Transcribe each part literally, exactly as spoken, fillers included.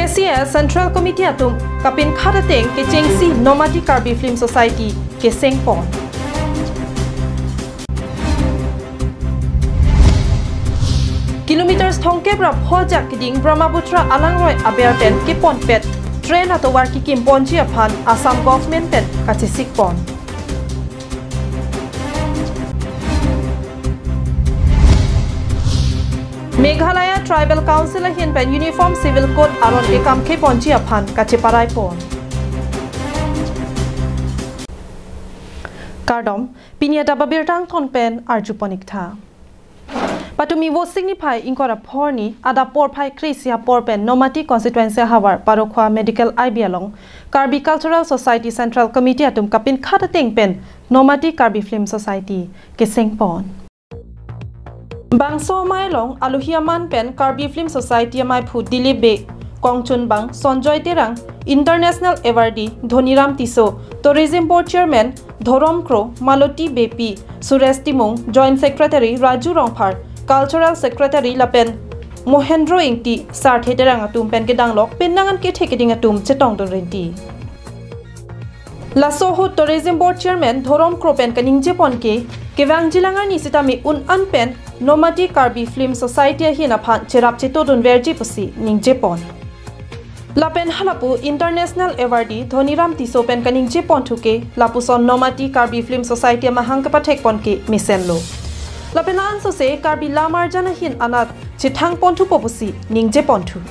K C S Central Committee atum kapinkhat ateng kechengsi Nomati Karbi Film Society kesengpon. Kilometers thomkep ra pho ajak keding Brahmaputra alangroi aber pen keponpet train atovar kekimponji aphan Assam government pen kachesikpon. Meghalaya Tribal Council ahin pen Uniform Civil Code aron kekam keponji aphan kacheparaipon. Kardom, pini adap abirta angthon pen arjupon ik tha. Patumi Vosik niphai ingkoi ra pho arni adap porphai kre-isi apor pen Nomati Constituency ahavar Parokhowa Medical I B along Karbi Cultural Society Central Committee atum kapinkhat ateng pen Nomati Karbi Film Society kesengpon. Bangso amei along alohi aman pen Karbi Film Society amaiphu Dilip Bey, kongchunbang Sanjoy Terang, International Awardee Dhoniram Tisso, Tourism Board Chairman Dhorom Kro, Maloti Beypi, Suresh Timung, Joint Secretary Raju Rongphar, Cultural Secretary lapen Mohendro Ingti, Sarthe Terang atum pen kedanglok penang an kethe keding atum chetongdun rinti. Laso ahut Tourism Board Chairman Dhorom Kro pen kaningjepon ke, kevangji lang arni sitame un-an pen Nomati Karbi Film Society ahin aphan cherap chetodunverji pusi ningjepon. Lapen halapu International Awardee Dhoniram Tisso pen kaningjeponthu ke, lapuson Nomati Karbi Film Society amahang kepathekpon ke mesenlo. Lapen la-ansose Karbi lamarjan ahin anat chethangponthupo pusi ningjeponthu.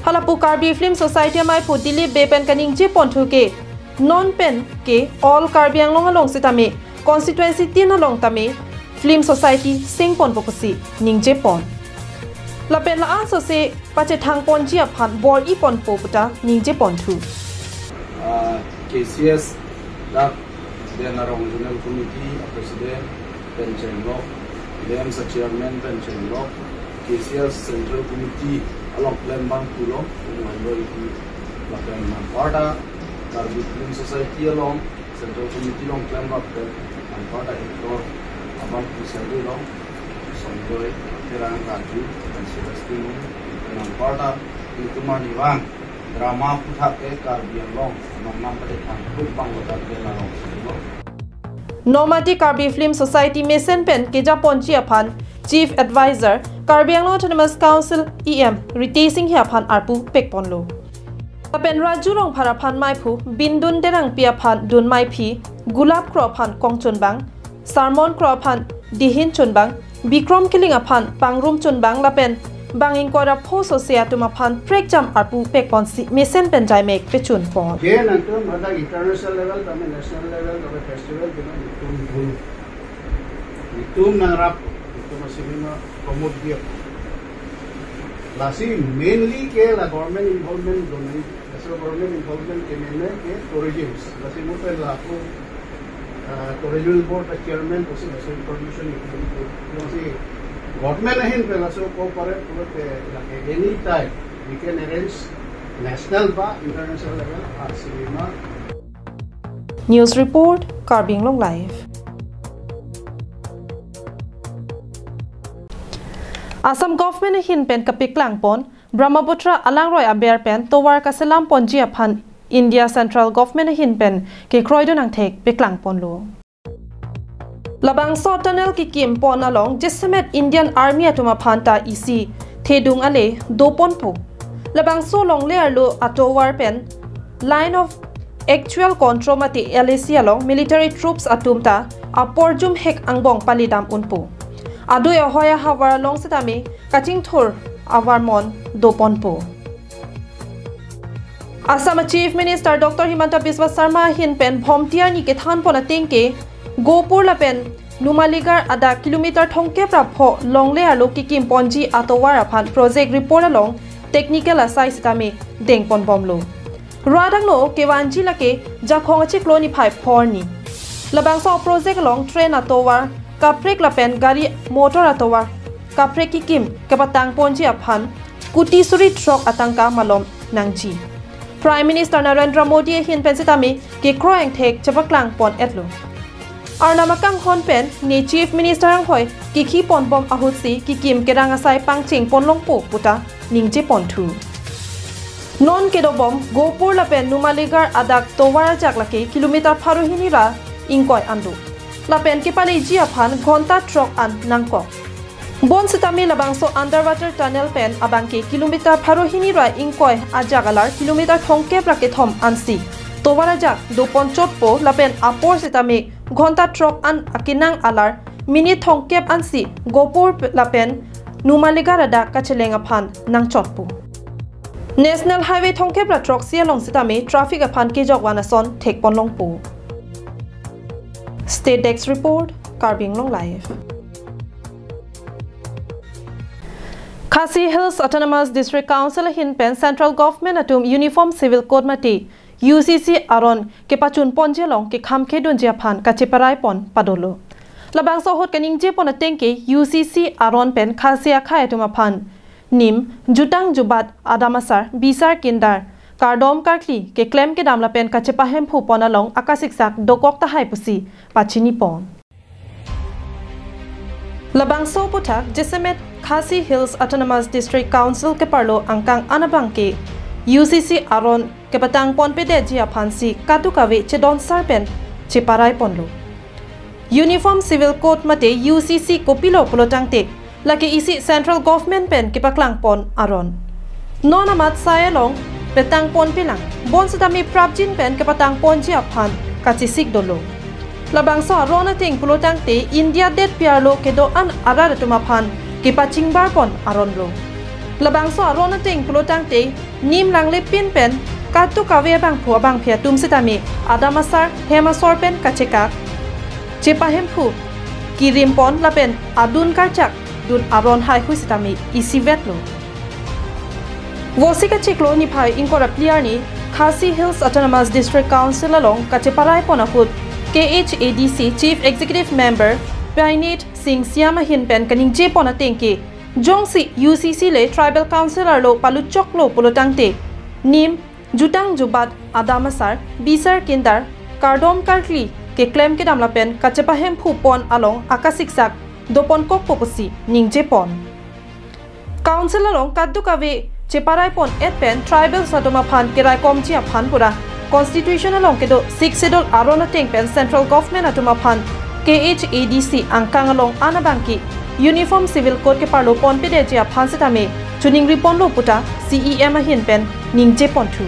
Halapu Karbi Film Society amaiphu Dilip Bey pen kaningjeponthu ke, non pen ke all Karbi Anglong along sitame constituency tin along tame Film Society sengponpo pusi ningjepon. Lapen la-ansose pachethangponji aphan bor-iponpo puta ningjeponthu. Ah, K C S dak Den Arong Zonal Committee a President pen chenglok, D M S a Chairman pen chenglok, K C S Central Committee along klembangphu lo, Mohendro Ingti lapen anparta Karbi Film Society along Central Committee along klemrap pen anparta actor abangphu sari along Sanjoy Terang, Raju, pen Suresh Timung, pen anparta ingtumar nivang drama aphuthak ke Karbi Anglong nongnam pachethangpon abang lo dak Den Arong si lo. Nomati Karbi Film Society mesen pen kejaponji aphan Chief Advisor Karbi Anglong Autonomous Council E M Ritesh Enghi aphan arpu pekponlo. Lapen Raju Rongphar aphan maiphu Bindun Terangpi aphan dun maiphi, Gulap Kro aphan kongchunbang, Sarmon Kro aphan dihin chunbang, Bikrom Killing aphan pangrum chunbang lapen bang ingkoi ra pho sose atum aphan prekjam arpu pekponsi mesen pen jaimek pechunpon. Ke nangtum hadak international level tame national level tame festival ke nangtum dun. Itum nangrap, itum a cinema promote dia. Lasi mainly ke la government involvement dun nangji. Laso government involvement ke mene ke tourism. Lasi mo pen lapu, ah, Tourism Board a Chairman pusi laso information itum itum. Lasi government ahin pen laso cooperate pulote lake any time we can arrange national ba international level a cinema. News report, Karbi Anglong Live. Assam government ahin pen kapeklangpon Brahmaputra alangroi aber pen tovar kaselamponji aphan India Central Government ahin pen kekroidun angthek peklangponlo. Labangso tunnel kekimpon along jasemet Indian Army atum aphan ta isi thedung ale doponpo. Labangso longle arlo atovar pen Line of Actual Control mate L A C along military troops atum ta aporjum hek angbong palidam unpo. Adui ahoi ahavar along sitame kachingthur avarmon doponpo. Assam Chief Minister Doctor Himanta Biswa Sarma ahin pen Bhomti arni kethanpon ateng ke Gopur lapen Numaligarh adak kilometer thomkep ra pho longle arlo kekimponji atovar aphan project report along technical asai sitame dengponbomlo. Rat angno kevanji lake Jakhong achiklo niphai pho arni. Labangso project along train atovar kaprek lapen gari motor atovar kaprek kekim kepatangponji aphan kuti suri throk atangka malom nangji. Prime Minister Narendra Modi ahin pen sitame kekroi angthek chepaklangpon-etlo. Arnam akanghon pen ne Chief Minister anghoi kekhiponbom ahutsi kekim kerang asai pangchengponlongpo puta ningjeponthu. Non kedobom Gopur lapen Numaligarh adak tovar ajak lake kilometer pharo hini ra ingkoi an do. Lapen kepaleji aphan ghonta throk an nangkok. Bonsitame labangso underwater tunnel pen abangke kilometer pharo hini ra ingkoi ajak alar kilometer thomkep ra kethom ansi tovar ajak dopon chotpo lapen apor sitame ghonta throk an akenang alar minute thomkep ansi Gopur lapen Numaligarh adak kacheleng aphan nangchotpo. National Highway thomkep ra throksi along sitame traffic aphan kejok van ason thekpon longpo. State Desk Report, Karbi Anglong Live. Khasi Hills Autonomous District Council ahin pen Central Government atum Uniform Civil Code mate U C C aron kepachun ponji along kekham khedunji aphan kacheparai pon padolo. Labangso ahut kaningje pon ateng ke U C C aron pen Khasi akhei atum aphan nim, jutang jubat, adam asar, bisar kindar, kardom karkli keklem kedam lapen kachepahemphu pon along akasiksak dokok tahai pusi pachini pon. Labangso aphuthak jasemet Khasi Hills Autonomous District Council keparlo angkang an abangke U C C aron kepatang ponpedetji aphansi kadokave chedonsar pen cheparai ponlo. Uniform Civil Code mate U C C kopilo pulotangte lake isi Central Government pen kepaklang pon aron. Non amat sai along petang ponpelang, bonsitame prapjin pen kepatang ponji aphan kachesik dolo. Labangso aron ateng pulotangte India det piarlo kedo-an arat atum aphan kepachingbar pon aron lo. Labangso aron ateng pulotangte nim langlepin pen kadokave abangphu abangphi atum sitame adam asar hem asor pen kachekak, chepahemphu, kirim pon lapen adun karchak dun aron haihui sitame isivet lo. Vosik achiklo niphai ingkoi ra phli arni Khasi Hills Autonomous District Council along kacheparai pon ahut K H A D C Chief Executive Member Painit Singh Siam ahin pen kaningje pon ateng ke jongsi U C C le Tribal Council arlo paluchoklo pulotangte nim, jutang jubat, adam asar, bisar kindar, kardom karkli keklem kedam lapen kachepahemphu pon along akasiksak doponkokpo pusi ningje pon. Council along kadokave cheparai pon et pen tribals atum aphan keraikomji aphan pura Constitution along kedo Sixth Schedule aron ateng pen Central Government atum aphan K H A D C angkang along an abangke Uniform Civil Code keparlo ponpedetji aphan sitame choningri ponlo puta C E M ahin pen ningje ponthu.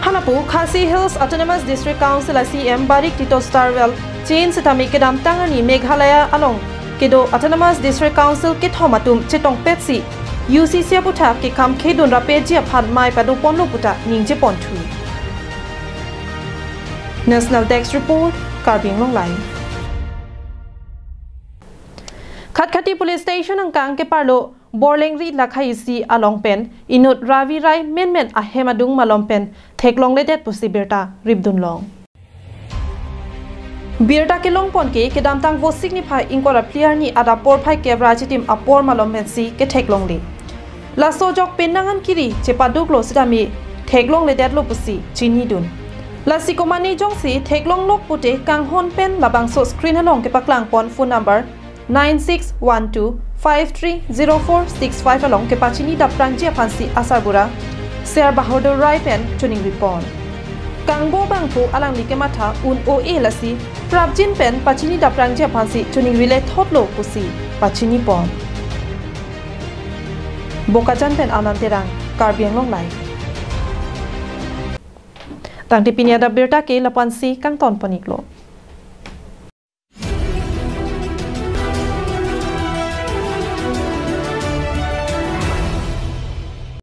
Halapu Khasi Hills Autonomous District Council a C E M Barik Tito Starwell chen sitame kedamtang arni Meghalaya along kedo Autonomous District Council kethom atum chetongpetsi U C C aphuthak kekham khedun rapetji aphan mei pado ponlo puta ningje ponthu. National Desk Report, Karbi Anglong Live. Khatkhati Police Station angkang keparlo Borlengri lakha isi along pen inut Ravi Rai menmen ahem adung malom pen theklongledet pusi birta ripdunlong. Birta kelong pon ke kedamtang Vosik niphai ingkoi ra phli arni adap porphai kep ra chitim apor malom pensi ketheklongle. Laso ajok penang an kiri chepaduklo sitame theklongledetlo pusi chinidun. Lasi komatne jongsi theklonglok pute kanghon pen labangso screen along kepaklang pon phone number nine six one two five three zero four six five along kepachini daprangji aphansi asarbura Ser Bahadur Rai pen choningri pon. Kangbo bangphu alangli kematha un-o-e lasi prapjin pen pachini daprangji aphansi choningri lethotlo pusi pachini pon. Bokajan pen Anand Terang, Karbi Anglong Live. Tangte pini adap birta ke lapu-ansi kangton pon-iklo.